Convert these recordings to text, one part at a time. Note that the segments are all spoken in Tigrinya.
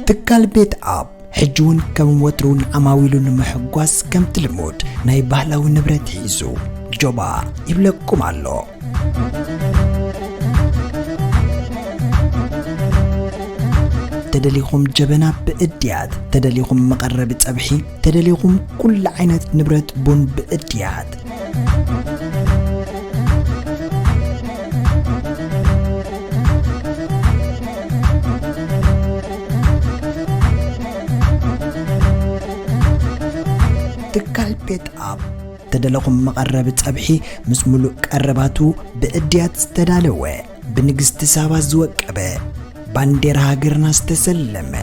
ትካል ቤት ኣፕ ሕጂ እውን ከም ወትሩ ንዓማዊሉ ንምሕጓስ ከምቲ ልሙድ ናይ ባህላዊ ንብረት ሒዙ ጆባ ይብለኩም ኣሎ። ተደሊኹም ጀበና ብእድያት፣ ተደሊኹም መቐረቢ ጸብሒ፣ ተደሊኹም ኩሉ ዓይነት ንብረት ቡን ብእድያት። ትካል ቤት ኣፕ ተደለኹም መቐረቢ ጸብሒ ምስ ሙሉእ ቀረባቱ ብእድያት ዝተዳለወ፣ ብንግስቲ ሳባ ዝወቀበ፣ ባንዴራ ሃገርና ዝተሰለመ፣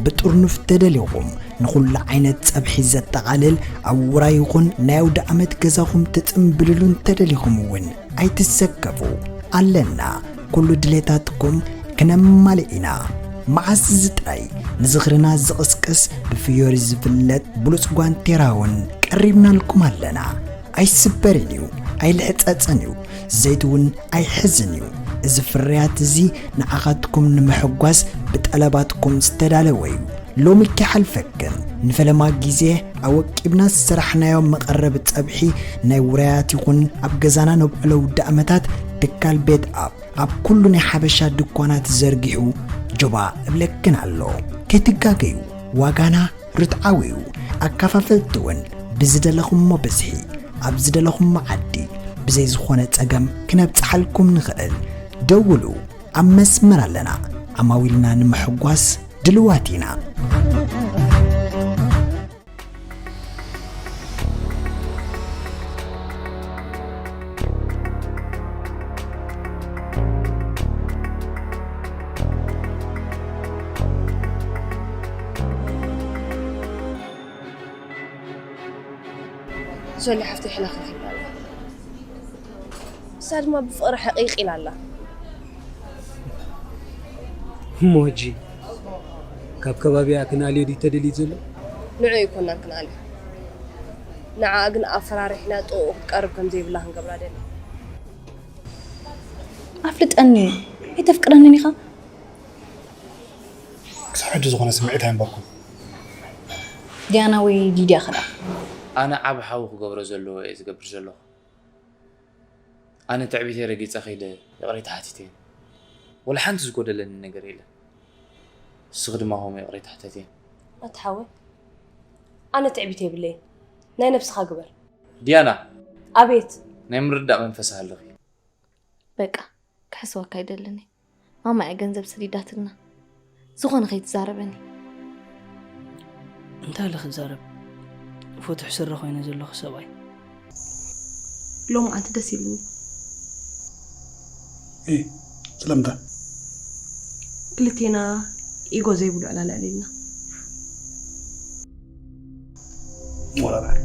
ብጥርኑፍ ተደሊኹም ንኹሉ ዓይነት ጸብሒ ዘጠቓልል፣ ኣብ ውራይ ይኹን ናይ ኣውደ ዓመት ገዛኹም ትጽምብልሉ እንተደሊኹም እውን ኣይትሰከፉ። ኣለና፣ ኩሉ ድሌታትኩም ክነማልእ ኢና። መዓስ እዚ ጥራይ ንዝኽርና ዝቕስቅስ ብፍዮሪ ዝፍለጥ ብሉጽ ጓንቴራ እውን ቀሪብናልኩም ኣለና። ኣይስበርን እዩ፣ ኣይልሕጸጽን እዩ፣ ዘይቲ እውን ኣይሕዝን እዩ። እዚ ፍርያት እዚ ንዓኻትኩም ንምሕጓስ ብጠለባትኩም ዝተዳለወ እዩ። ሎሚ ከይሓልፈክን ንፈለማ ግዜ ኣወቂብና ዝሰራሕናዮ መቐረቢ ጸብሒ ናይ ውራያት ይኹን ኣብ ገዛና ነብዕሎ ውደ ዓመታት ትካል ቤት ኣፕ ኣብ ኩሉ ናይ ሓበሻ ድኳናት ዘርጊሑ ጆባ እብለክን ኣሎ። ከይትጋገዩ፣ ዋጋና ርትዓዊ እዩ። ኣከፋፈልቲ እውን ብዝደለኹሞ ብዝሒ ኣብ ዝደለኹሞ ዓዲ ብዘይ ዝኾነ ጸገም ክነብጽሓልኩም ንኽእል። ደውሉ፣ ኣብ መስመር ኣለና። ዓማዊልና ንምሕጓስ ድልዋት ኢና። ሶሊ ሓፍተይ ሕላ ክንክብላ ኣላ። ንሳ ድማ ብፍቕሪ ሕቒቕ ኢላ ኣላ። እሞ ሕጂ ካብ ከባቢኣ ክንኣልዮ ድዩ ተደልዩ ዘሎ? ንዑ ኣይኮናን ክንኣልዮ። ንዓኣ ግን ኣፈራሪሕና ጥቕኡ ክትቀርብ ከም ዘይብላ ክንገብራ ደሊ። ኣፍልጠኒ፣ ኣይተፍቅረንን ኢኻ? ክሳብ ሕጂ ዝኾነ ስምዒት ኣየንበርኩን። ዲያና ወይ ሊድያ ኸዳ? ኣነ ዓቢ ሓዊ ክገብሮ ዘለዎ እየ ዝገብር ዘለኹ። ኣነ ትዕቢተይ ረጊጸ ከይደ ይቕሬታ ሓቲተ እየ። ወላ ሓንቲ ዝጎደለኒ ነገር የለን። ንስኺ ድማ ከምኡ ይቕሬታ ሕተትየ። ኣታ ሓወይ፣ ኣነ ትዕቢት የብለይን። ናይ ነብስኻ ግበር። ዲያና! ኣቤት! ናይ ምርዳእ መንፈስ ኣለኺ። በቃ፣ ክሕስወካ ኣይደልን እየ። ማማ እያ ገንዘብ ሰዲዳትልና። ዝኾነ ከይትዛረበኒ። እንታይ ኢለ ክዛረብ? ፍቱሕ ስረ ኮይነ ዘለኹ ሰብኣይ። ሎምዓንቲ ደስ ኢሉኒ። እ፣ ስለምንታይ? ክልቴና ኢጎ ዘይብሉ ዕላል ኣዕሊልና። ወላ ባሕሪ።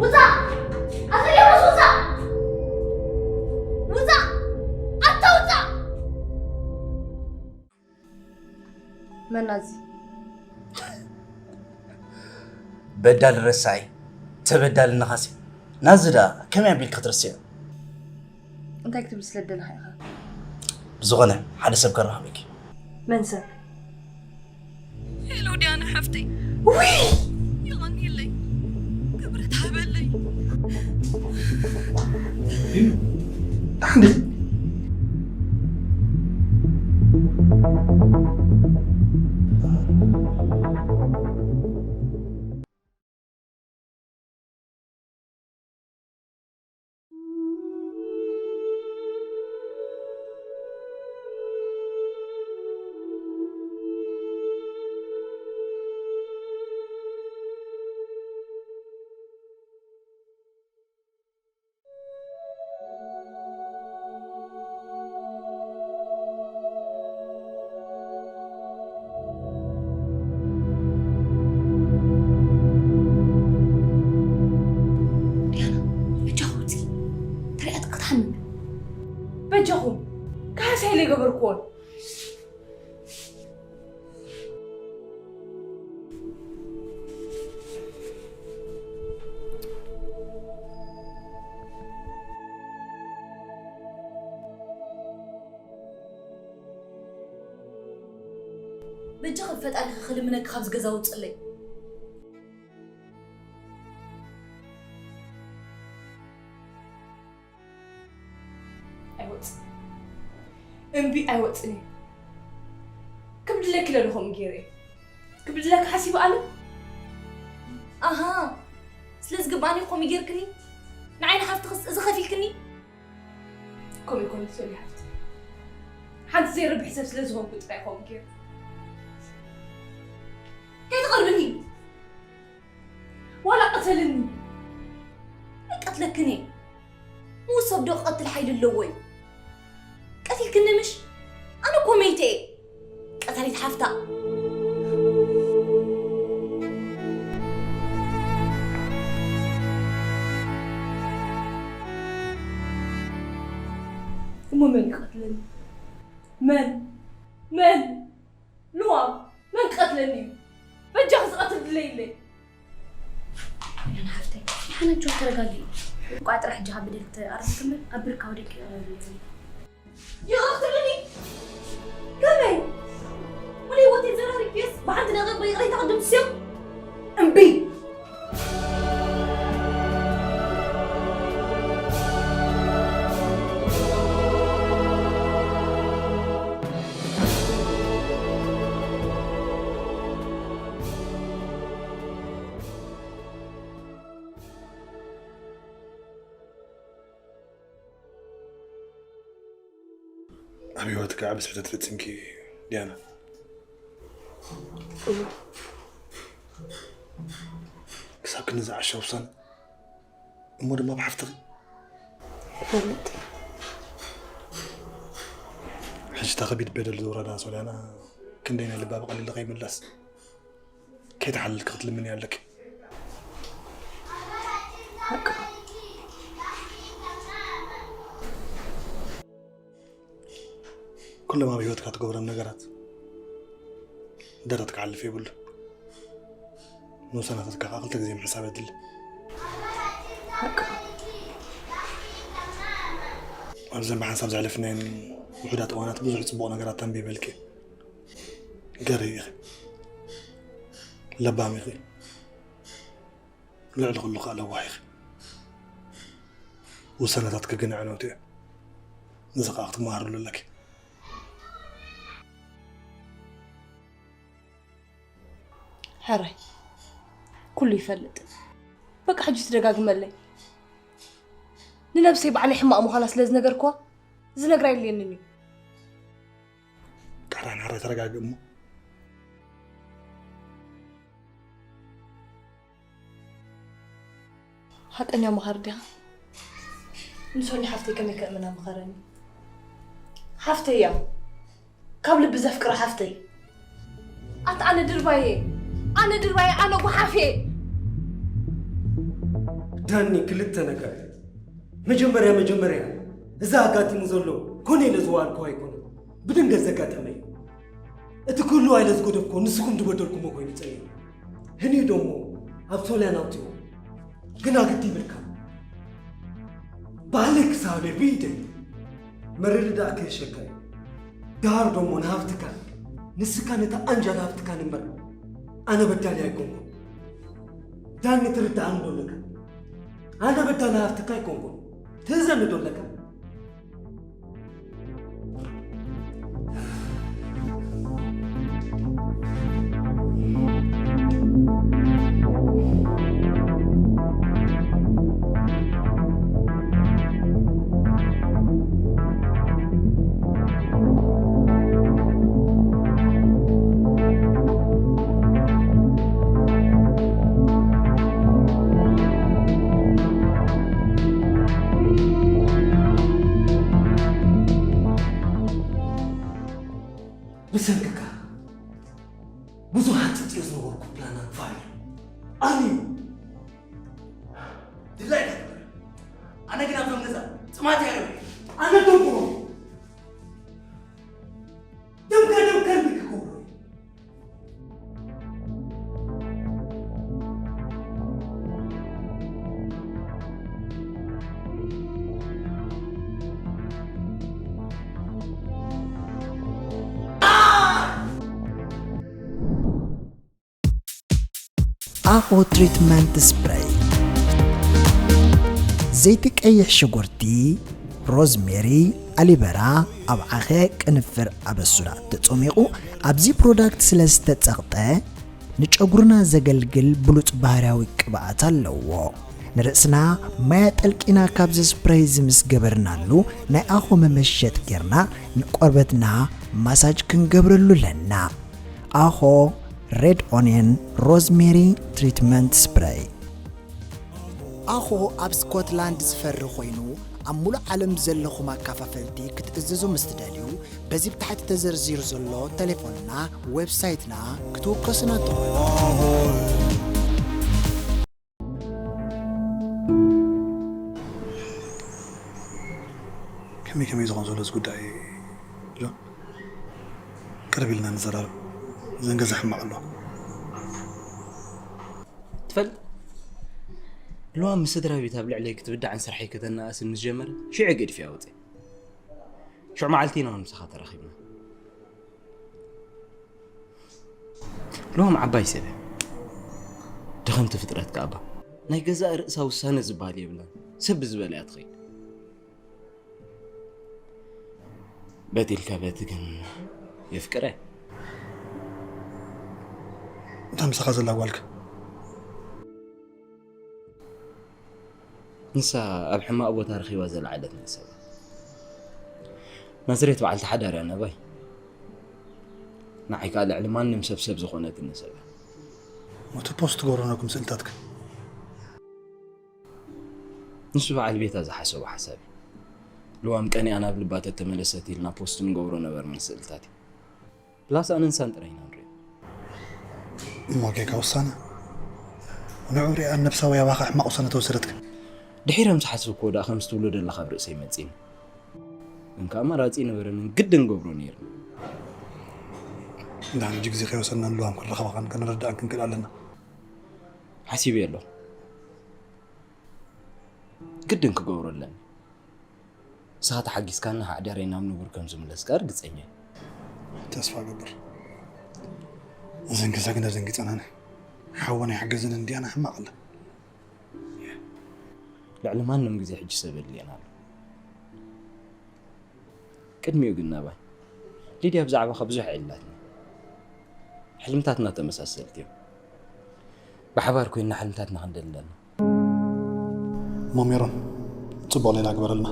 ውጻእ! ኣቶ ዮናስ ውጻእ! ውጻእ! ኣታ ውጻእ! መን ናዚ? በዳሊ ረሳዒ፣ ተበዳሊ ነኻሲ። ናዚ ደኣ ከመይ ኣቢልኪ ክትርስዮ? እንታይ ክትብል ስለ ደለኻ ኢኻ? ብዝኾነ፣ ሓደ ሰብ ከራኽበኪ። መን ሰብ? ሄሎ ዲያና ሓፍተይ። ውይ! የቐንየለይ። ክብረት ሃበለይ። ዲኑ፣ ደሓን ዲኺ? በጃኺ ብፈጣሪኺ ክልምነኪ ካብዚ ገዛ ውፅለይ። ኣይወፅን። እምቢ ኣይወፅን እዩ። ክብድለኪ ኢለ ዶ ከምኡ ገይረ እየ? ክብድለኪ ሓሲበ ኣነ? ኣሃ፣ ስለ ዝግባኣኒ ከምኡ ጌርክኒ? ንዓይ ንሓፍትኽስ እዚ ከፊልክኒ? ከምኡ ይኮነ ሶሊ ሓፍቲ። ሓንቲ ዘይረብሕ ሰብ ስለ ዝኾንኩ ጥራይ ከምኡ ጌረ። ከይትቐርብኒ! ዋላ ቅተልኒ! ኣይቀትለክን እየ። ንሱ ሰብ ዶ ክቐትል ሓይሊ ኣለዎ እዩ? ቀቲልክኒ ምሽ? ኣነ እኮ መይተ እየ። ቀታሊት ሓፍታ። እሞ መን ይቐትለኒ? መን? መን? ልዋም፣ መን ክቐትለኒ እዩ? በጃኺ ዝቐትል ድለይለይ። ያን ሓፍተይ፣ ንሓመንቹ ተረጋጊ። እኳ ጥራሕ እጃኻ ብደል ተኣርም ክምር ኣብ ብርካ ወደቂ ይቕረብ። ይቕርትልኒ? ከመይ? ሙሉ ህይወተይ ዘራሪብስ ብሓንቲ ነገር ብይቕሬታ ቅድም ትስዮ? እምቢ! ኣብ ህይወትካ ዓቢ ስሕተት ፈጺምኪ ዲያና። ክሳብ ክንዲ ዝዓሸ ውሳነ እሞ ድማ ብሓፍትኺ። ይፈልጥ። ሕጂ እታ ከቢድ በደል ዝወረዳ ሶልያና ክንደይ ናይ ልባ ብቐሊሉ ከይምለስ ከይተሓለልኪ ክትልምንያ ኣለኪ። ሓቂ። ኩሎም ኣብ ህይወትካ ትገብሮም ነገራት ደረት ክሓልፍ የብሉ። ንውሳነታትካ ከዓ ክልተ ግዜ ምሕሳብ የድሊ። ሓቂ። ኣብዘን ብሓንሳብ ዘሕለፍናየን ውሑዳት እዋናት ብዙሕ ጽቡቕ ነገራት ተንቢበልኪ። ገርሂ ኢኺ። ለባም ኢኺ። ልዕሊ ኩሉ ከዓ ለዋህ ኢኺ። ውሳነታትኪ ግን ኣዕነውቲ እዮም። ነዚ ከዓ ክትመሃርሉ ኣለኪ። ሕራይ፣ ኩሉ ይፈልጥ። በቃ ሕጂ ትደጋግመለይ። ንነብሰይ ባዕለይ ሕማቕ ምዃና ስለ ዝነገርክዋ፣ ዝነግራ የድልየንን እዩ። ቃራን ሕራይ ተረጋግእ እሞ። ሓቀኛ መኻሪ ዲኻ? ንሶሊ ሓፍተይ ከመይ ከእምና ምኸረኒ። ሓፍተይ እያ። ካብ ልቢ ዘፍቅራ ሓፍተይ። ኣታ ኣነ ድርባየ፣ ኣነ ድርባየ፣ ኣነ ጓሓፍ እየ። ዳኒ፣ ክልተ ነገር። መጀመርያ፣ መጀመርያ፣ እዚ ኣጋጢሙ ዘሎ ኮነ ኢለ ዝወኣልኩ ኣይኮነን። ብድንገት ዘጋጠመ እዩ። እቲ ክህልዋ ኢለ ዝገደፍኩ ንስኹም ዝበደልኩሞ ኮይኑ ጸኒሑ። ህንዩ ደሞ ኣብ ሶልያን ኣውጺዎ። ግና ግዲ ይብልካ። ባህለይ ክሳብ ብኢደይ መርድዳእ ክህሸካ እዩ። ደሃር ደሞ ንሃፍትካ፣ ንስካ ነታ ኣንጃል ሃፍትካን እምበር ኣነ በዳሊ ኣይኮንኩን። ዳኒ ትርድኣኒ ዶ ኣለካ? ኣነ በዳሊ ሃፍትካ ኣይኮንኩን። ትእዘኒ ዶ ኣለካ? ብሰንክካ ብዙሕ ሓንጽጽዮ ዝነበርኩ ፕላናት ፋይል ኣልዩ። ድላይካ ግበር። ኣነ ግን ኣብዞም ገዛ ጽማት እያ ርብዒ። ኣነ ደንቆሮ። ደምካ ደምካ እንዲ ክገብሮ። ኣኾ ትሪትመንት ስፕሬይ። ዘይቲ ቀይሕ ሽጉርቲ፣ ሮዝሜሪ፣ ኣሊበራ፣ ኣብ ዓኸ ቅንፍር ኣበሱራ ተጸሚቑ ኣብዚ ፕሮዳክት ስለ ዝተጸቕጠ ንጨጉርና ዘገልግል ብሉጽ ባህርያዊ ቅብኣት ኣለዎ። ንርእስና ማይ ኣጠልቂና ካብዚ ስፕሬይ እዚ ምስ ገበርናሉ ናይ ኣኾ መመሸጥ ጌርና ንቆርበትና ማሳጅ ክንገብረሉ ኣለና። ኣኾ ሬድ ኦንየን ሮዝሜሪ ትሪትመንት ስፕሬይ። ኣኾ ኣብ ስኮትላንድ ዝፈሪ ኮይኑ ኣብ ሙሉእ ዓለም ዘለኹም ኣካፋፈልቲ ክትእዘዙ ምስ ትደልዩ በዚ ብታሕቲ ተዘርዚሩ ዘሎ ቴሌፎንና ዌብሳይትና ክትውከሱና ትኽእሉ። ከመይ ከመይ ዝኾን ዘሎ እዚ ጉዳይ ጆን? ቅርብ ኢልና ንዘራረብ። ዘን ገዛ ሕማቕ ኣሎ። ትፈልጥ፣ ልዋም ምስ ስድራ ቤት ኣብ ልዕለይ ክትብዳዕን ስርሐይ ከተናእስን ምስ ጀመረት ሽዑ ገዲፈያ ወፅየ። ሽዑ መዓልቲ ኢና ምሳኻ ተራኺብና። ልዋም ዓባይ ሰብ እያ። ድኽምቲ ፍጥረት ከኣባ ናይ ገዛእ ርእሳ ውሳነ ዝበሃል የብላን። ሰብ ብዝበለ እያ ትኸይድ። በቲ ኢልካ በቲ ግን የፍቅረ። እታ ምሳኻ ዘላ ጓልክ? ንሳ ኣብ ሕማቕ ቦታ ረኺባ ዘለዓለትኒ ሰብ እያ። ናዝሬት በዓልቲ ሓዳር እያ ነባይ። ንዓይ ከኣ ልዕሊ ማንም ሰብ ሰብ ዝኾነትኒ ሰብ እያ። እቲ ፖስት ትገብሮ ነኩም ስእልታትክ? ንሱ በዓል ቤታ ዝሓሰቦ ሓሳብ እዩ። ልዋም ቀኒኣ ናብ ልባ ተተመለሰት ኢልና ፖስት ንገብሮ ነበርና ስእልታት እዩ። ፕላስ ኣነን ሳን ጥራይ ኢና ንሪኦ። እሞ ጌጋ ውሳነ። ንዑ ሪኣ ነብሳዊ ኣባኻ ሕማቕ ውሳነ ተወሰደትክ። ድሒረ ምስ ሓሰብክዎ ደኣ ከምዚ ትብሎ ዘለኻ ኣብ ርእሰይ መጺኒ። እንካ ኣማራጺ ነበረንን ግድን ገብሮ ነይርኒ። እንዳ ሕጂ ግዜ ከይወሰድና ንልዋም ክንረኸባኻን ክንረዳእን ክንክእል ኣለና። ሓሲበዮ ኣለኹ። ግድን ክገብሮ ኣለኒ። ንስኻ ተሓጊዝካኒ ሓዳረይ ናብ ንቡር ከም ዝምለስ ከኣ ርግጸኛ እየ። ተስፋ እገብር። እዘን ገዛ ግን ኣደንጊጸናኒ። ሓወን ኣይሓገዘንን እንድያና ሕማቕ ኣላ። ልዕሊ ማንም ግዜ ሕጂ ሰብ የድልየና ኣሎ። ቅድሚኡ ግን ናባይ ሊድያ ብዛዕባኻ ብዙሕ ኣዕሊላትኒ። ሕልምታትና ተመሳሰልቲ እዮም። ብሓባር ኮይንና ሕልምታትና ክንደሊ ኣለና። እሞ ሜሮን፣ ጽቡቕ ሌላ ግበረልና።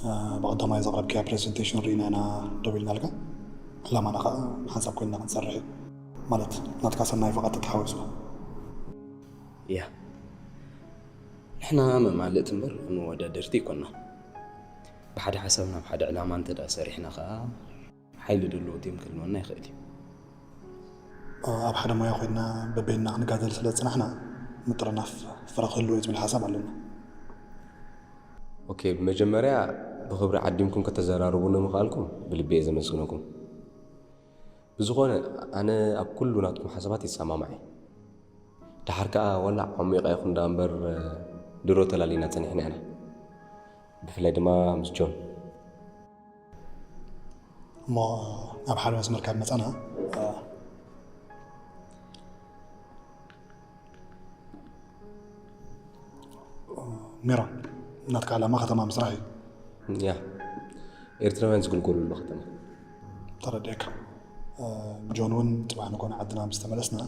እ፣ ብቐዳማይ ዘቕረብክያ ፕሬዘንቴሽን ርኢና ኢና ደው ኢልናልካ። ዕላማና ከኣ ሓንሳብ ኮይንና ክንሰርሕ እዩ። ማለት ናትካ ሰናይ ፍቓድ ተተሓዊስዎ። እያ፣ ንሕና መማልእቲ እምበር መወዳደርቲ ኣይኮንና። ብሓደ ሓሳብ ናብ ሓደ ዕላማ እንተ ደኣ ሰሪሕና ከኣ ሓይሊ ዘለዎ ቲም ክህልወና ይኽእል እዩ። ኣብ ሓደ ሞያ ኮይንና በበይንና ክንጋደል ስለ ዝጸናሕና ምጥርናፍ ፍረ ክህልዎ እዩ ዝብል ሓሳብ ኣለና። ኦኬ፣ ብመጀመርያ ብኽብሪ ዓዲምኩም ከተዘራርቡኒ ምኽኣልኩም ብልቢ እየ ዘመስግነኩም። ብዝኾነ ኣነ ኣብ ኩሉ ናትኩም ሓሳባት ይሰማማዕ እየ። ደሓር ከኣ ዋላ ዓሚቕ ኣይኹን ደኣ እምበር ድሮ ተላሊና ጸኒሕና ኢና። ብፍላይ ድማ ምስ ጆን። እሞ ናብ ሓደ መስመር ካብ መጻና፣ ሜሮን፣ ናትካ ዕላማ ከተማ ምስራሕ እዩ። ያ፣ ኤርትራውያን ዝግልገልሉ ከተማ። ተረዲኤካ። ጆን እውን ጽባሕ ንግሆ ንዓድና ምስ ተመለስና፣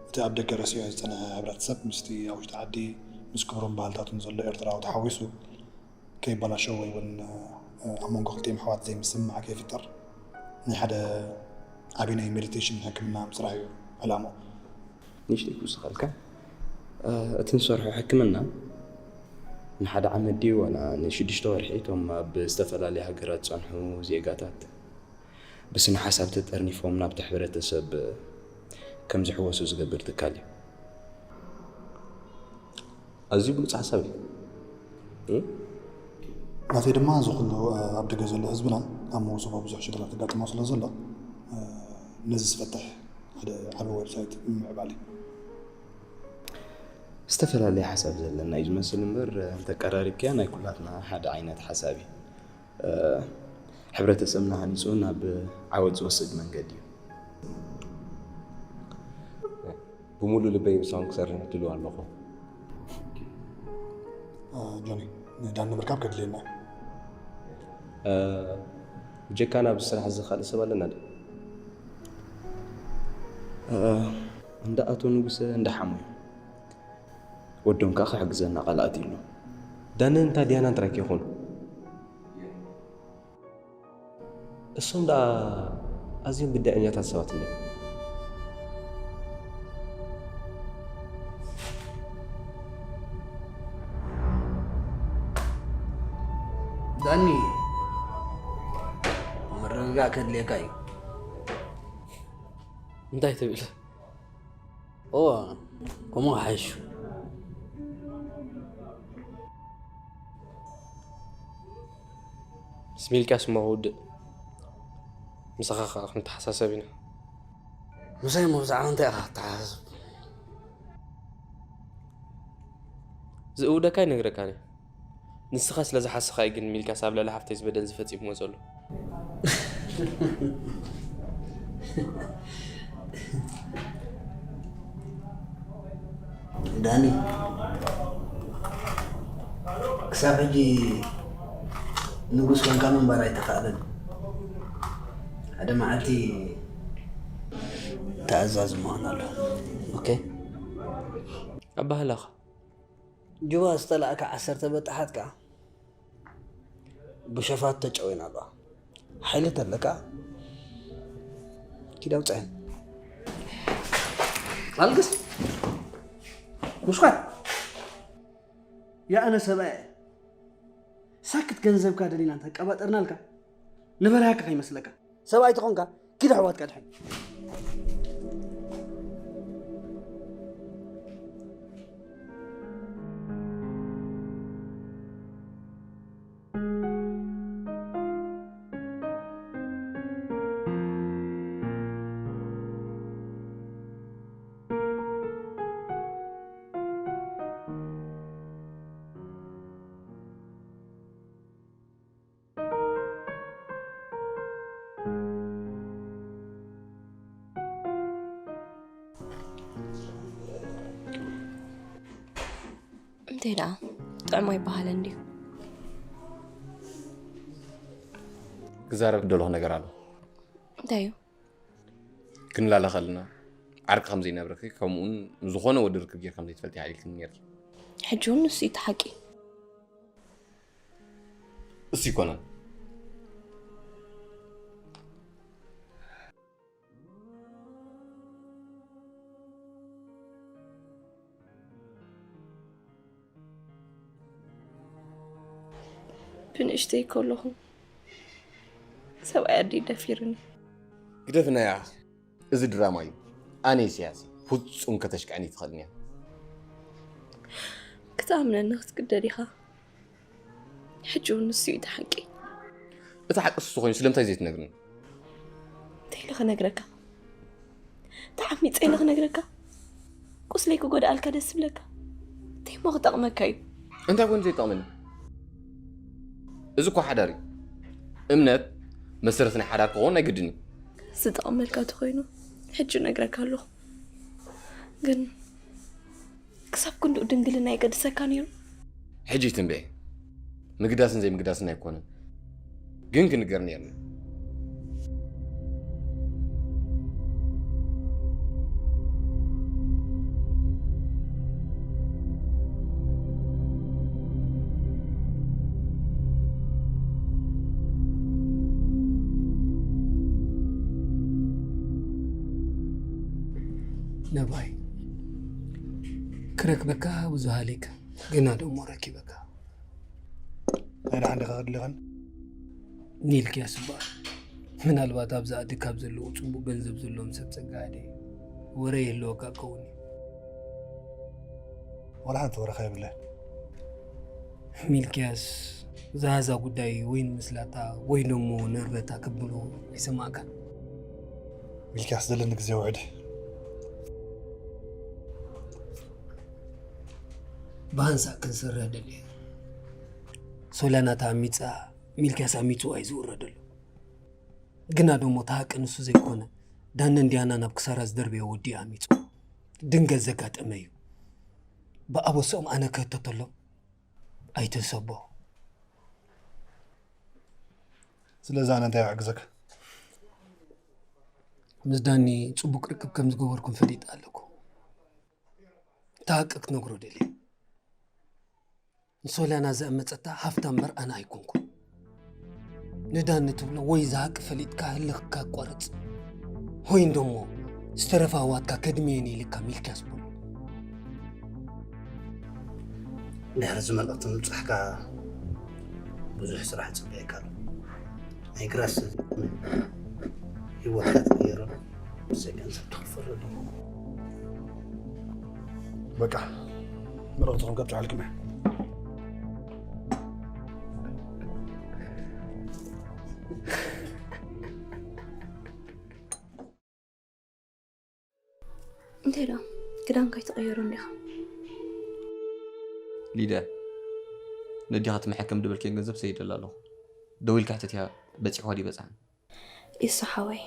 እቲ ኣብ ደገ ረሲዑ ዝጸንሐ ሕብረተሰብ ምስቲ ኣብ ውሽጢ ዓዲ ምስ ክብሩን ባህልታቱን ዘሎ ኤርትራዊ ተሓዊሱ ከይበላሾ ወይ እውን ኣብ መንጎ ክልቲኦም ኣሕዋት ዘይምስምማዕ ከይፍጠር ናይ ሓደ ዓቢ ናይ ሜዲቴሽን ሕክምና ምስራሕ እዩ ዕላምኡ። ንእሽተይ ክውስኸልካ፣ እቲ ንሰርሖ ሕክምና ንሓደ ዓመት ድዩ ዋላ ንሽዱሽተ ወርሒ እቶም ኣብ ዝተፈላለያ ሃገራት ዝጸንሑ ዜጋታት ብስነ ሓሳብ ተጠርኒፎም ናብቲ ሕብረተሰብ ከም ዝሕወሱ ዝገብር ትካል እዩ። ኣዝዩ ብሉጽ ሓሳብ እዩ። ናተይ ድማ እዚ ኩሉ ኣብ ደገ ዘሎ ህዝብና ኣብ መውስቦ ብዙሕ ሽግራት ተጋጥሞ ስለ ዘሎ ነዚ ዝፈትሕ ሓደ ዓቢ ዌብሳይት ምምዕባል እዩ። ዝተፈላለየ ሓሳብ ዘለና እዩ ዝመስል እምበር እንተቀራሪብክያ ናይ ኩላትና ሓደ ዓይነት ሓሳብ እዩ። ሕብረተሰብና ሃኒፁ ናብ ዓወት ዝወስድ መንገዲ እዩ። ብምሉእ ልበይ ምሳኹም ክሰርሕ ድልው ኣለኹ። ጆኒ፣ ንዳኒ ምርካብ ከድልየና። ብጀካ ናብ ስራሕ እዚ ካልእ ሰብ ኣለና ዶ? እንዳ ኣቶ ንጉሰ እንዳ ሓሙ እዮም። ወዶም ከዓ ክሕግዘና ቃል ኣትዩሉ። ዳንን እንታ ዲያናን ጥራይ ከይኾኑ እሶም ደኣ ኣዝዮም ብድዐኛታት ሰባት እንድዮም። ዳኒ፣ ምርግጋእ ከድልየካ እዩ። እንታይ ትብል? እወ፣ ከምኡ ሓይሹ። ምስ ሚልክያስ እሞ ክውድእ፣ ምሳኻ ከኣ ክንተሓሳሰብ ኢና። ምሳይ እሞ ብዛዕባ እንታይ ኢኻ ክትተሓሳስብ? ዝእውደካ ይነግረካን እየ። ንስኻ ስለ ዝሓሰኻ እዩ ግን ሚልክያስ ኣብ ልዕሊ ሓፍተይ ዝበደን ዝፈጺምዎ ዘሎ። ዳኒ፣ ክሳብ ሕጂ ንጉስ ኮንካ ምንባር ኣይተኻእለን። ሓደ መዓልቲ ተኣዛዚ ምዃን ኣሎ። ኦኬ? ኣባህላኻ ጅባ ዝጠላእካ ዓሰርተ በጣሓት ከኣ ብሸፋቱ ተጨውየን ኣለዋ። ሓይሊ ተለካ ኪድ ኣውፅአን። ኣልግስ ሙሽኻት ያእነ ሰብኣየ ሳክት ገንዘብካ ደሊና እንተቀባጠርናልካ ንበራካ ከይመስለካ ሰብኣይ ተኾንካ ኪድ ኣሕዋትካ ድሕን እንታይ ደኣ ጥዑም ኣይበሃለን ድዩ? ክዛረብ ክደለኹ ነገር ኣሎ። እንታይ እዩ? ክንላለ ከለና ዓርቂ ከም ዘይነብርኪ ከምኡውን ዝኾነ ወዲ ርክብ ጌር ከም ዘይትፈልጢ ሓሊልክኒ ነርኪ። ሕጂ እውን ንሱ እዩ እቲ ሓቂ። እሱ ይኮነን። ብንእሽተይ ከለኹ ሰብኣይ ኣደይ ደፊርኒ። ግደፍና ያ እዚ ድራማ እዩ። ኣነ ኢሳያስ ፍጹም ከተሽቅዕኒ ትኽእልኒ እያ። ክትኣምነኒ ክትግደድ ኢኻ። ሕጂ እውን ንሱ እዩ እቲ ሓቂ። እቲ ሓቂ እሱ ኮይኑ ስለምንታይ ዘይትነግርኒ? እንታይ ኢለ ክነግረካ? ተዓሚፀ ኢለ ክነግረካ? ቁስለይ ክጎድኣልካ ደስ ዝብለካ? እንታይ እሞ ክጠቕመካ እዩ? እንታይ ኮይኑ ዘይጠቕመኒ? እዚ እኮ ሓዳር እዩ። እምነት መሰረት ናይ ሓዳር ክኸውን ናይ ግድን እዩ። ዝጠቕመልካ ተኾይኑ ሕጂ እነግረካ ኣለኹ። ግን ክሳብ ክንድኡ ድንግልና የገድሰካ ነይሩ? ሕጂ ይትንበየ። ምግዳስን ዘይምግዳስን ኣይኮነን። ግን ክንገር ነይርና። ነባይ ክረክበካ ብዙ ሃሌክ ግና ደሞ ረኪበካ። ናይ ደሓን ዲኻ ከድልኻን? ኒልክያስ እባ ምናልባት ኣብዚ ዓዲ ካብ ዘለዉ ጽቡቕ ገንዘብ ዘለዎም ሰብ ጸጋ ሓደ ወረ ይህልወካ ክኸውን እዩ። ወላ ሓንቲ ወረኻ የብለን። ሚልክያስ ዝሃዛ ጉዳይ ወይ ንምስላታ ወይ ደሞ ንእርበታ ክብሉ ኣይሰማዕካን። ሚልክያስ ዘለኒ ግዜ ውዕድ። ብሃንሳእ ክንሰርሕ ደልየ። ሶልያና ተኣሚጻ ሚልክያስ ኣሚጹ ኣይዝውረደሉ። ግና ደሞ እቲ ሃቂ ንሱ ዘይኮነ ዳነን ዲያና ናብ ክሳራ ዝደርበዮ ወዲ ኣሚጹ። ድንገት ዘጋጠመ እዩ። ብኣበስኦም ኣነ ክህተተሎም ኣይትህሰቦ። ስለዚ ኣነ እንታይ ክሕግዘካ? ምስ ዳኒ ጽቡቅ ርክብ ከም ዝገበርኩም ፈሊጠ ኣለኩ። እቲ ሃቂ ክትነግሮ ደልየ። ንሶልያና ዘእመጸታ ሃፍታ እምበር ኣነ ኣይኮንኩን። ንዳኒ ትብሎ ወይ ዝሃቂ ፈሊጥካ ህልኽካ ኣቋርጽ። ሆይን ደሞ ዝተረፋ ዋትካ ከድምየን ኢልካ ሚልክያስ በሎ። ድሕሪ እዚ መልእኽቲ ምብጻሕካ ብዙሕ ስራሕ ይጽበየካ ኣሎ። ናይ ግራስ ህይወትካ ትቕየረሉ ብዘይ ገንዘብ ትኽፈለሉ እዩ። በቃ መልእኽትኹም ከብጽሓልኩም እየ። እንታይ ዶ ክዳንካ ኣይትቕየሮን ዲኻ? ሊድያ፣ ነዲኻ ትምሐከም ድበልክየን ገንዘብ ሰይደላ ኣለኹ። ደዊልካ ሕተትያ፣ በጺሕዋ ድዩ በጽሐን? ኢሱ ሓወይ፣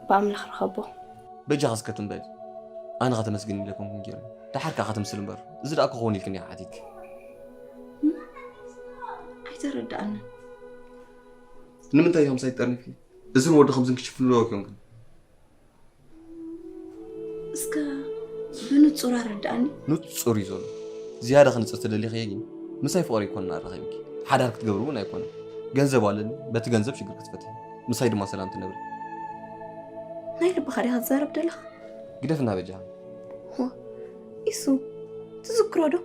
ብኣምላኽ ርኸቦ። በጃኻ እስከ ትም በል። ኣነ ኸተመስግን ኢለ ኮንኩን ገይረ። ደሓር ከኣ ኸተምስል እምበር፣ እዚ ደኣ ክኸውን ኢልክን ኢኻ ሓቲትኪ። ኣይተረድኣንን። ንምንታይ እዮም ሳይጠርኒፍኪ? እዝን ወዲ ከምዝን ክሽፍንዎ ኮንክን? እስከ ብንጹር ኣረድኣኒ። ንጹር እዩ ዘሎ። ዝያዳ ክንጽር ትደሊኽዮ ግን ምሳይ ፍቕሪ ኣይኮነን ኣራኺብኪ። ሓዳር ክትገብሪ እውን ኣይኮነን። ገንዘብ ኣለኒ፣ በቲ ገንዘብ ሽግር ክትፈትሒ፣ ምሳይ ድማ ሰላም ትነብሪ። ናይ ልብኻ ዲኻ ትዛረብ ደለኻ? ግደፍና በጃ። ኢሱ፣ ትዝክሮ ዶ?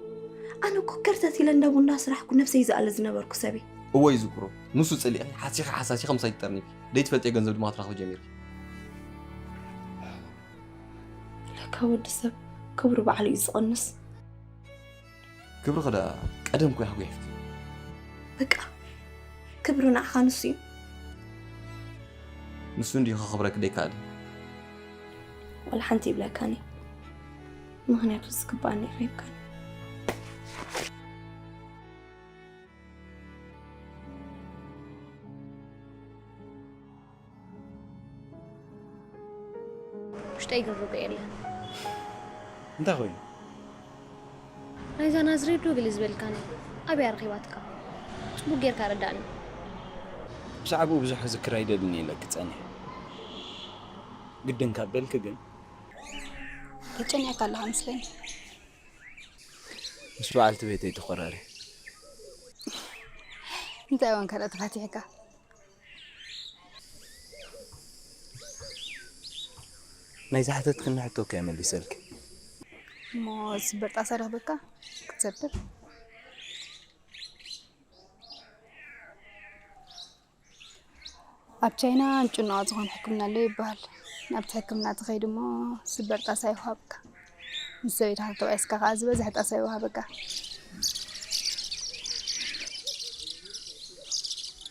ኣነ እኮ ከርተት ኢለ እንዳ ቡና ስራሕኩ ነብሰይ ዝኣለ ዝነበርኩ ሰብ እየ። እወ ይዝክሮ። ንሱ ጸሊእኺ፣ ሓሲኺ ሓሳሲኺ ምሳይ ትጠርኒፊ። ደይትፈልጥዮ ገንዘብ ድማ ክትረኽቢ ጀሚርኪ። ለካ ወዲ ሰብ ክብሩ ባዕሉ እዩ ዝቕንስ። ክብርኺ ደኣ ቀደም እኮ ኢኻ ጒሒፍኪ። በቃ ክብሪ ንዓኻ ንሱ እዩ። ንሱ እንድዩ ከኽብረኪ ደይከኣለ። ዋላ ሓንቲ ይብለካኒ። ምኽንያቱ ዝግባኣኒ ይረይብካኒ። ውሽጠይ ግን ርጉእ የለን። እንታይ ኮይኑ? ናይዛ ናዝሬት ዶ ገለ ዝበልካኒ ኣበይ ኣረኺባትካ? ጽቡቕ ጌርካ ኣረዳእኒ። ብዛዕባኡ ብዙሕ ክዝክር ኣይደልን እየ ኢለኪ ጸኒሐ። ግድን ካብ በልኪ ግን። ተጨኒቕካ ኣለኻ መስለኒ። ምስ በዓልቲ ቤተይ ተኾራሪ። እንታይ እዋን ካልእ ተፋቲሕካ? ናይ ዝሓተትክኒ ሕቶ እኮ እየ መሊሰልኪ። እሞ ዝስበር ጣሳ ረኽበካ ክትሰብር? ኣብ ቻይና ንጭኑቓት ዝኾነ ሕክምና ኣሎ ይበሃል። ናብቲ ሕክምና ትኸይድ እሞ ዝስበር ጣሳ ይወሃበካ። ምስ ሰበይትኻ ተባኢስካ ከኣ ዝበዝሐ ጣሳ ይወሃበካ።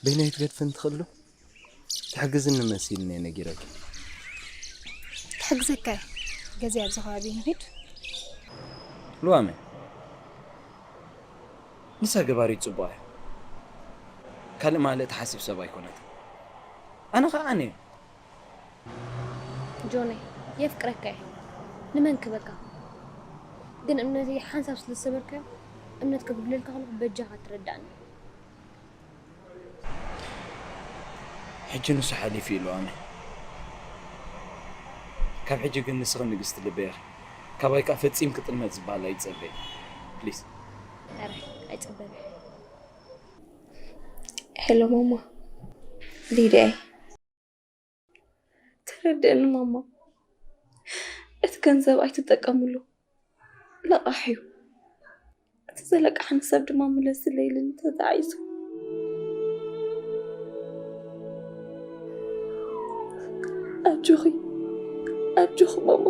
በይነይ ክትገድፍን ትኽእሉ? ትሕግዝኒ መሲልኒ እየ ነጊረኪ። ክሕግዘካ እየ። ገዛይ ኣብዚ ከባቢ እዩ፣ ንኺድ። ልዋመ፣ ንሳ ገባሪት ጽቡቕ እያ። ካልእ ማልእ ትሓስብ ሰብ ኣይኮነትን። ኣነ ኸኣ ኣነ እየ። ጆነይ፣ የፍቅረካ እየ። ንመን ክህበካ? ግን እምነተይ ሓንሳብ ስለ ዝሰበርካዮ፣ እምነት ከጉድለልካ ከለኹ በጃኻ ትረዳእኒ። ሕጂ ንሱ ሓሊፉ እዩ ልዋመ። ካብ ሕጂ ግን ንስኺ ንግስቲ ልበይ ኢኺ። ካባይ ከኣ ፈጺምኪ ጥልመት ዝበሃል ኣይትጸበዪ። ፕሊስ። ሕራይ ኣይጽበን። ሄሎ ማማ፣ ሊድያ እየ። ተረድእኒ ማማ፣ እቲ ገንዘብ ኣይትጠቀምሉ፣ ለቓሕ እዩ። እቲ ዘለቃሕኒ ሰብ ድማ ምለስለይልን ተታዒዙ። ኣጆኺ፣ ኣጆኺ ማማ።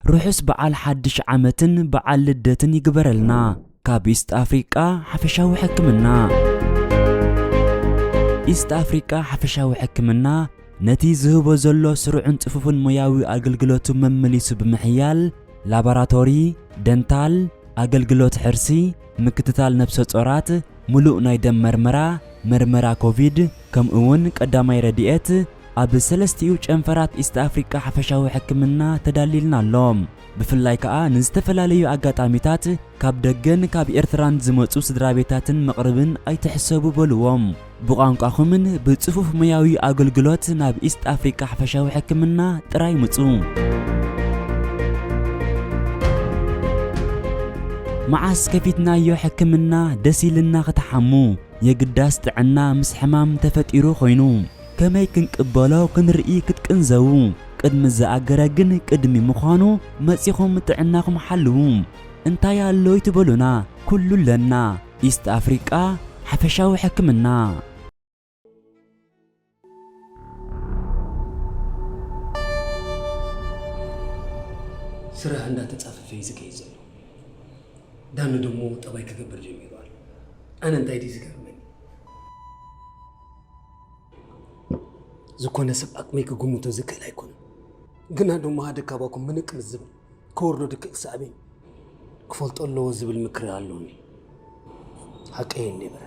ርሑስ በዓል ሓድሽ ዓመትን በዓል ልደትን ይግበረልና። ካብ ኢስት ኣፍሪቃ ሓፈሻዊ ሕክምና። ኢስት ኣፍሪቃ ሓፈሻዊ ሕክምና ነቲ ዝህቦ ዘሎ ስሩዕን ጽፉፍን ሞያዊ ኣገልግሎቱ መመሊሱ ብምሕያል፣ ላቦራቶሪ፣ ደንታል፣ ኣገልግሎት ሕርሲ፣ ምክትታል ነብሰ ጾራት፣ ምሉእ ናይ ደም መርመራ፣ መርመራ ኮቪድ፣ ከምኡ እውን ቀዳማይ ረድኤት ኣብ ሰለስቲኡ ጨንፈራት ኢስት ኣፍሪቃ ሓፈሻዊ ሕክምና ተዳሊልና ኣሎ። ብፍላይ ከኣ ንዝተፈላለዩ ኣጋጣሚታት ካብ ደገን ካብ ኤርትራን ዝመጹ ስድራ ቤታትን መቕርብን ኣይትሕሰቡ በልዎም። ብቋንቋኹምን ብጽፉፍ ሞያዊ ኣገልግሎት ናብ ኢስት ኣፍሪቃ ሓፈሻዊ ሕክምና ጥራይ ምጹ። መዓስ ከፊትናዮ ሕክምና ደስ ኢልና ክትሓሙ፣ የግዳስ ጥዕና ምስ ሕማም ተፈጢሩ ኮይኑ፣ ከመይ ክንቅበሎ ክንርኢ ክትቅንዘዉ፣ ቅድሚ ዝኣገረ ግን ቅድሚ ምዃኑ መጺኹም ጥዕናኹም ሓልዉ። እንታይ ኣሎ ይትበሉና፣ ኩሉ ኣለና። ኢስት ኣፍሪቃ ሓፈሻዊ ሕክምና። ስራሕ እንዳተጻፈፈ እዩ ዝከይድ ዘሎ። ዳኒ ደሞ ጠባይ ክገብር ጀሚሩ ኣሎ። ኣነ እንታይ ድዩ ዝገርመኒ? ዝኾነ ሰብ ዓቕመይ ክግምቶ ዝክእል ኣይኮነን። ግና ደሞ ሓደ ካባኩም ምንቅ ምስ ዝብል ክወርዶ ድክእ ክሳዕቤን ክፈልጦ ኣለዎ ዝብል ምክሪ ኣሎኒ። ሓቀይ እንዴ ብረ?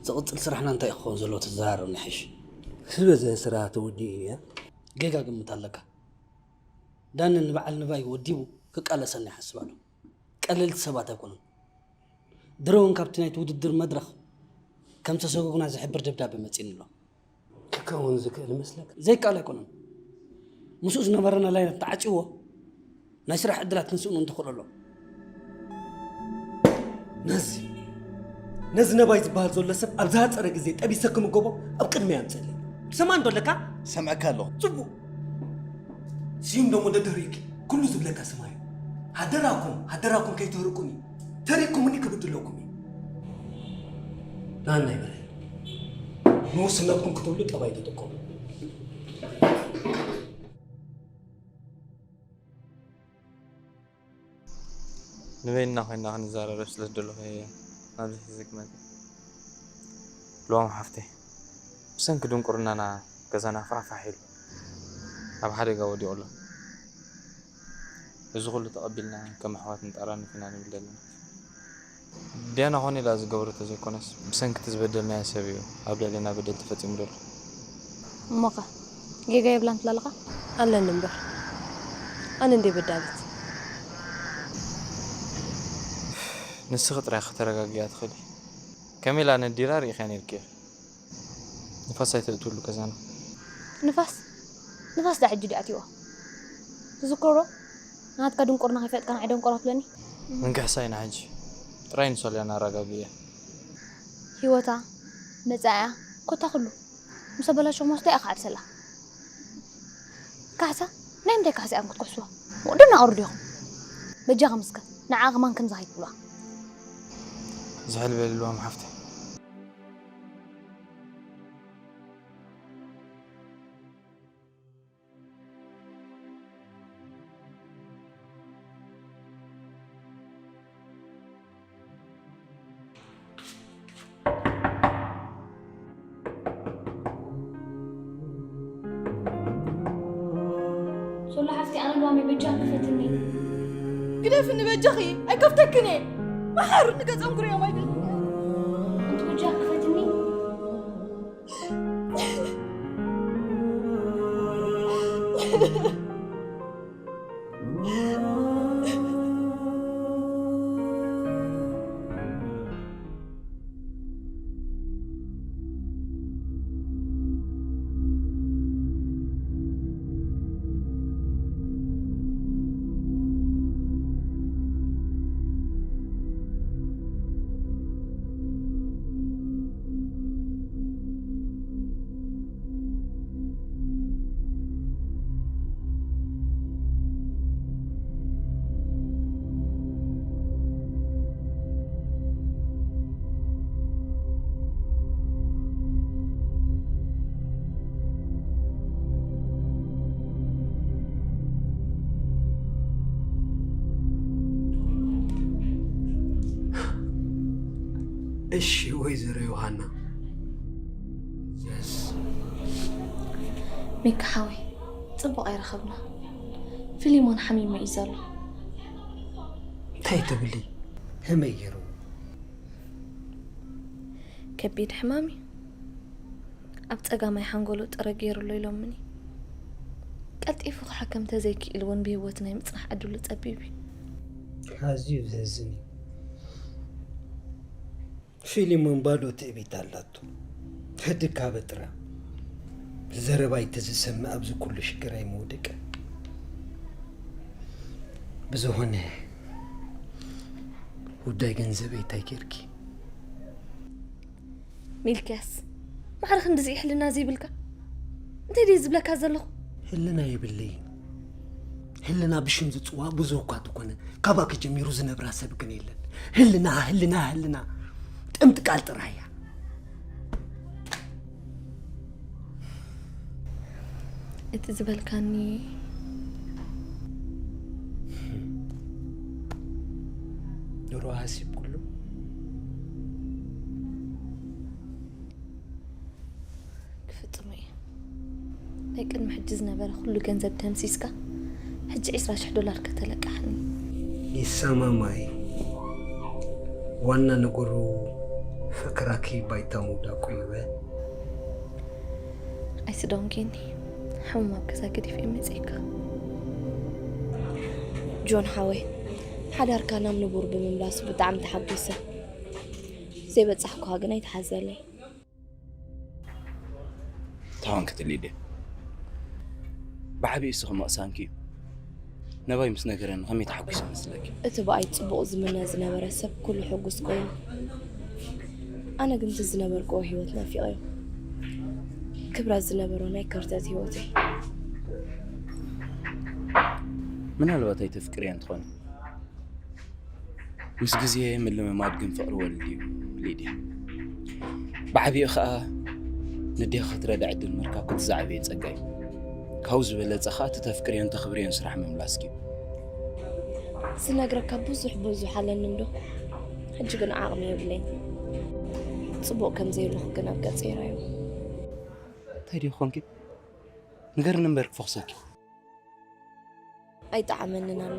ዝቕጽል ስራሕና እንታይ ክኸውን ዘለዎ ተዘራረብና ይሕሽ። ዝበዝሐ ስራሕ ተወዲኡ እያ። ጌጋ ግምት ኣለካ። ዳኒ ንበዓል ንባይ ወዲቡ ክቃለሰና ይሓስብ ኣሎ። ቀለልቲ ሰባት ኣይኮኑን። ድሮ እውን ካብቲ ናይቲ ውድድር መድረኽ ከም ተሰጉጉና ዝሕብር ደብዳበ መጺኡኒ ኣሎ። ክከውን ዝክእል ይመስለካ? ዘይከኣል ኣይኮነን። ምስኡ ዝነበረና ላይነት ተዓጽይዎ ናይ ስራሕ ዕድላት ክንስእኖ እንተኽእሎ ኣሎ። ነዚ ነዚ ነባይ ዝበሃል ዘሎ ሰብ ኣብ ዝሃጸረ ግዜ ጠቢሰ ክምገቦ ኣብ ቅድመይ ኣምጽእለይ። ትሰምዓኒ ዶ ኣለካ? ሰምዐካ ኣለኹ። ጽቡቕ። ስዩም ደሞ ደድህሪኡኪ ኩሉ ዝብለካ ስማዩ። ሃደራኩም ሃደራኩም ከይትህርቁኒ። ተሪኩምኒ ክብድለኩም እዩ። ንኣና ይበለ። ንውስነትኩም ክትብሉ ጠባይ ተጠቀሙ። ንበይንና ኮይንና ክንዘራረብ ስለ ዝደለኹ እየ ናብዚ ሒዘኪ መጺአ። ልዋም ሓፍተይ፣ ብሰንኪ ድንቁርናና ገዛና ፋሕፋሕ ኢሉ ኣብ ሓደጋ ወዲቑ ኣሎ። እዚ ኩሉ ተቐቢልና ከም ኣሕዋት ንጠራነፍ ኢና ንብል ዘለና። ዲያና ኾነ ኢላ ዝገበረቶ ዘይኮነስ፣ ብሰንኪ እቲ ዝበደልናያ ሰብ እዩ ኣብ ልዕሌና በደል ተፈጺሙ ዘሎ። እሞኸ ጌጋ የብላን ትብላ ኣለኻ? ኣለኒ እምበር፣ ኣነ እንድየ በዳሊት። ንስኺ ጥራይ ከተረጋግያ ትኽእሊ። ከመይ ኢላ ነዲራ ርኢኽያ ነይርኪ ኢኺ። ንፋስ ኣይተእትውሉ ገዛና። ንፋስ ንፋስ ዳ ሕጂ ድዩ ኣትይዋ? ትዝክሮ ናትካ ድንቁርና ከይፈለጥካ ንዓይ ደንቆሮ ትብለኒ? ምንክሕሳ ኢና ሕጂ። ጥራይ ንሶልያን ኣረጋግእያ። ህይወታ፣ መጻኢያ፣ ኮታ ኩሉ ምስ ኣበላሸኹሞ እንታይ ኢኻ ዓብሰላ? ካሕሳ ናይ ምንታይ ካሕሳ ኢኹም ክትኩሕስዋ? መቕደም ናቕሩ ዲኹም? በጃኹም እስከ ንዓ ከማን ከምዚ ከይትብልዋ። ዝሕል በልልዎም ሓፍተይ። ሶሎ ሓፍቲ ኣነ ልዋመይ በጃ ክፈትኒ። ግደፍኒ በጃኺ ኣይከፍተክን እየ። መሓሩኒ ገጾም ክርእዮም ኣይደልን። ኣንቲ በጃ ክፈትኒ። እሺ ወይዘሮ ዮሃና። ሚካ ሓወይ፣ ጽቡቕ ኣይረኸብና። ፊሊሞን ሓሚሙ እዩ ዘሎ። እንታይ ትብሊ? ከመይ ገይሩ? ከቢድ ሕማም እዩ። ኣብ ጸጋማይ ሓንጎሉ ጥረ ገይሩ ኣሎ ኢሎምኒ። ቀልጢፉ ክሕከም ተዘይክኢሉ እውን ብህይወት ናይ ምጽናሕ ዕድሉ ጸቢብ እዩ። ኣዝዩ ዘሕዝን እዩ። ፊሊሞን ባዶ ትዕቢት ኣላቶ። ህድካ በጥራ። ዘረባይ ተዝሰምዕ ኣብዚ ኩሉ ሽግር ኣይምውድቅን። ብዝኾነ ጉዳይ ገንዘበይ እንታይ ጌርኪ? ሚልክያስ፣ ማዕረ ክንድዚ ሕልና ዘይብልካ እንታይ ድየ ዝብለካ ዘለኹ? ህልና የብለይን። ህልና ብሽም ዝፅዋዕ ብዙህ እኳ ተኮነ፣ ካባኪ ጀሚሩ ዝነብራ ሰብ ግን የለን። ህልና፣ ህልና፣ ህልና ጥምቲ ቃል ጥራይ እያ። እቲ ዝበልካኒ ድሮ ሃሲብ ኩሉ ክፍጽሞ እየ። ናይ ቅድሚ ሕጂ ዝነበረ ኩሉ ገንዘብ ደምሲስካ ሕጂ ዕስራ ሽሕ ዶላር ከተለቃሕኒ። ይሰማማይ። ዋና ነገሩ ፍቅራኪ ባይታ ምውዳቁ ይበ ኣይስደውን ኬኒ፣ ሕሙም ኣብ ገዛ ገዲፍ እየ መፅእካ። ጆን ሓወይ፣ ሓዳርካ ናብ ንቡር ብምምላሱ ብጣዕሚ ተሓጒሰ። ዘይበጻሕኩኻ ግን ኣይትሓዘለይ። ተዋንክቲ ሊድያ፣ ብዓብዪ እስኺ ምቕሳንኪ እዩ። ነባይ ምስ ነገረኒ ከመይ ተሓጒሰ መስለኪ? እቲ ብኣይ ጽቡቕ ዝምነ ዝነበረ ሰብ ኩሉ ሕጉስ ኮይኑ፣ ኣነ ግን እቲ ዝነበርክዎ ህይወት ናፊቐዮ። ክብረት ዝነበሮ ናይ ከርተት ህይወተይ። ምናልባት ኣይተፍቅርያ እንትኾኒ፣ ምስ ግዜ ምልምማድ ግን ፍቕሪ ወልድ እዩ ሊድያ። ብዓቢኡ ኸኣ ንዴኻ ክትረድዕ ዕድል ምርካብ እቲ ዝዓበየ ጸጋ እዩ። ካብኡ ዝበለጸ ኸኣ እቲ ተፍቅርዮን ተኽብርዮን ስራሕ ምምላስኪ እዩ። ዝነግረካ ብዙሕ ብዙሕ ኣለኒ እንዶ፣ ሕጂ ግን ዓቕሚ የብለይን። ጽቡቕ ከም ዘየለኹ ግን ኣብ ገጸይ ራዮ። እንታይ ድዩ ኾንኪ? ንገርኒ እምበር ክፈኽሰኪ። ኣይጠዓመንን ኣሎ።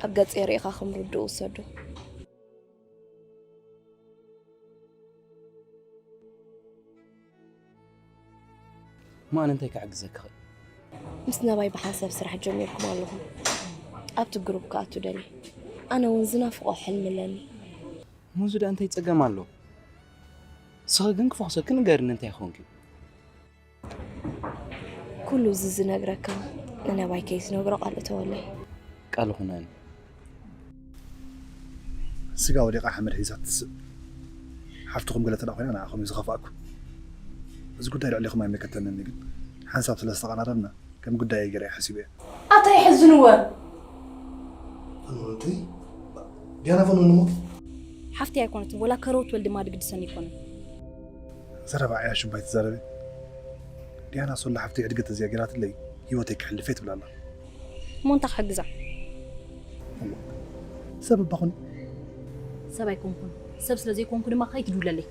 ኣብ ገጸይ ርኢኻ ከም ርድኡ ውሰዶ። እሞ ኣነ እንታይ ክሕግዘኪ ክእል? ምስ ነባይ ብሓንሳብ ስራሕ ጀሚርኩም ኣለኹም። ኣብቲ ግሩፕ ክኣቱ ደልየ። ኣነ እውን ዝናፍቖ ሕልሚ ኣለኒ። እሞ እዚ ደኣ እንታይ ጸገም ኣለዎ? ንስኺ ግን ክፈኽሰኪ ንገርኒ እንታይ ኾንኪ? ኩሉ እዚ ዝነግረካ ንነባይ ከይትነግሮ ቃል እተወለይ። ቃል ኹነኒ። ስጋ ወዲቓ ሓመድ ሒዛ ትስእ። ሓፍትኹም ገለ ተዳ ኮይና ንዓኹም እዩ ዝኸፍኣኩም። እዚ ጉዳይ ልዕሊኹም ኣይምልከተንን ግን ሓንሳብ ስለ ዝተቐራረብና ከም ጉዳይ ገይረ እየ ሓሲበዮ። ኣታ የሕዝንወ። ፈንወንቲ ዲያና ፈንወኒ እሞ ሓፍቲ ኣይኮነትን ወላ ከረውት ወልዲ ማድግድሰን ይኮነን። ዘረባ ዓያሹ እባ ኣይትዛረቢ። ዲያና ሶሎ ሓፍተይ ዕድገት ተዚኣ ገይራትለይ ህይወተይ ክሕልፍ እየ ትብል ኣላ። እሞ እንታይ ክሕግዛ? ሰብ እባ ኩኒ። ሰብ ኣይኮንኩን። ሰብ ስለ ዘይኮንኩ ድማ ከይትድውለለይ።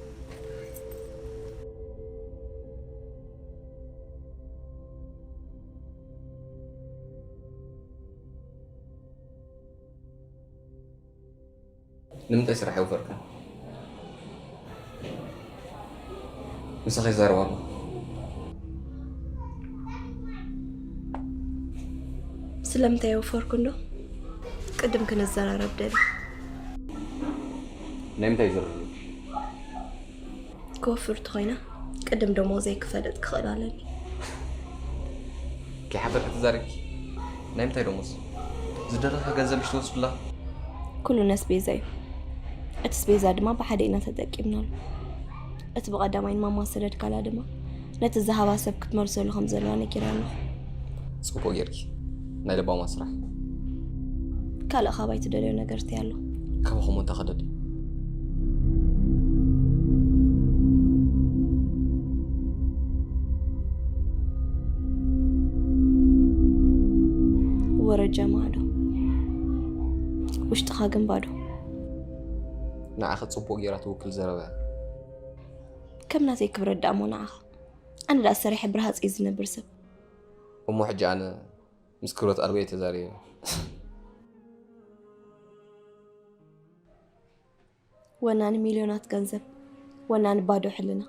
ንምንታይ ስራሕ የውፈርካ? ምሳኺ ይዛረብ ኣሎ። ስለምንታይ የውፈርኩ እንዶ ቅድም ክንዘራረብ ደሊ። ናይ ምንታይ ዝርርብ? ክወፍር ተኾይነ ቅድም ደሞዘይ ክፈልጥ ክኽእል ኣለኒ። ከይሓፈርኪ ትዛረብኪ? ናይ ምንታይ ደሞዝ? ዝደለኻ ገንዘብ ምሽ ትወስድላ? ኩሉ ነስቤዛ እዩ። እቲ ስቤዛ ድማ ብሓደ ኢና ተጠቂምናሉ። እቲ ብቐዳማይ ንማማ ሰደድካላ ድማ ነቲ ዝሃባ ሰብ ክትመልሰሉ ከም ዘለዋ ነጊራ ኣለኹ። ጽቡቕ ጌርኪ። ናይ ለባማ ስራሕ። ካልእ ካባይ ትደልዮ ነገር እንታይ ኣሎ? ካባኹም እንታይ ክደሊ? ወረጃ ማዕዶ። ውሽጥኻ ግን ባዶ። ንዓኺ ጽቡቕ ጌራ ትውክል ዘረባ እያ። ከም ናተይ ክብረት ደኣ እሞ ንዓኻ። ኣነ ደኣ ሰሪሐ ብረሃጽ እየ ዝነብር ሰብ። እሞ ሕጂ ኣነ ምስ ክብረት ኣልቦ እየ ተዛሪበ። ወናኒ ሚልዮናት ገንዘብ፣ ወናኒ ባዶ ሕልና።